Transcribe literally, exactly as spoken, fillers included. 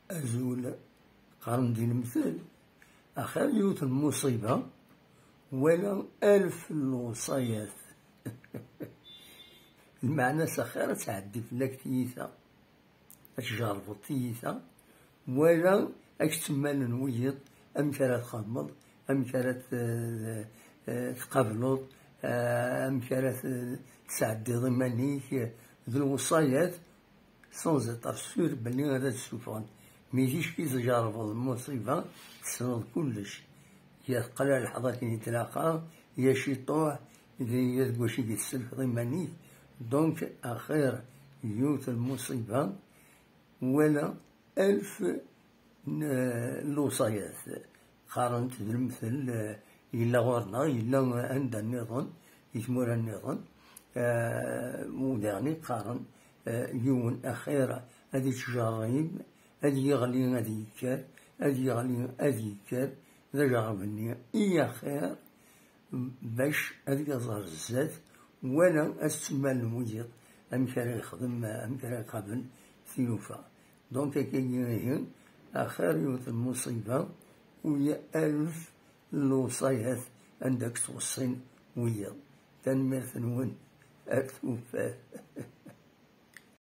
Azul. Qqaren di lemtel: axir yiwet n lmuṣiba wala alef n lewṣayat. Lmeɛna-s, axir ad tɛeddi fell-ak tiyita, ad tjerrbeḍ tiyita, wala ad k-ttemmalen wiyiḍ amek ara txedmeḍ, amek ara t-, eh, tqableḍ, eh, amek ara t-, tesɛeddiḍ iman-ik, eh, d lewṣayat, sans état sûr belli ad d-ssufɣen. Mi ticki tjerrbeḍ lmuṣiba, tessneḍ kullec. Ya teqla leḥḍ akken i tlaqa, ya ciṭuḥ, ya deg wacu i d-tesselkeḍ iman-ik. Donc, axir yiwet n lmuṣiba wala alef n lewṣayat. Qqaren-t d lemtel, eh, yella ɣur-neɣ, yella anda nniḍen, di tmura nniḍen, eh, u daɣen i qqaren, eh, yiwen axir ad ittjerrim, ad yeɣli ad yekker, ad yeɣli ad yekker, d ajerreb-nni i axir, bac ad yaẓ ar zdat, wala ad s-ttemmalen wiyiḍ amek ara yexdem, amek ara iqabel tilufa. Donc, akkagi ihi, axir yiwet n lmuṣiba, uya alef n lewṣayat anda k-ttweṣṣin wiyiḍ. Tanemmirt-nwen, ar tufat.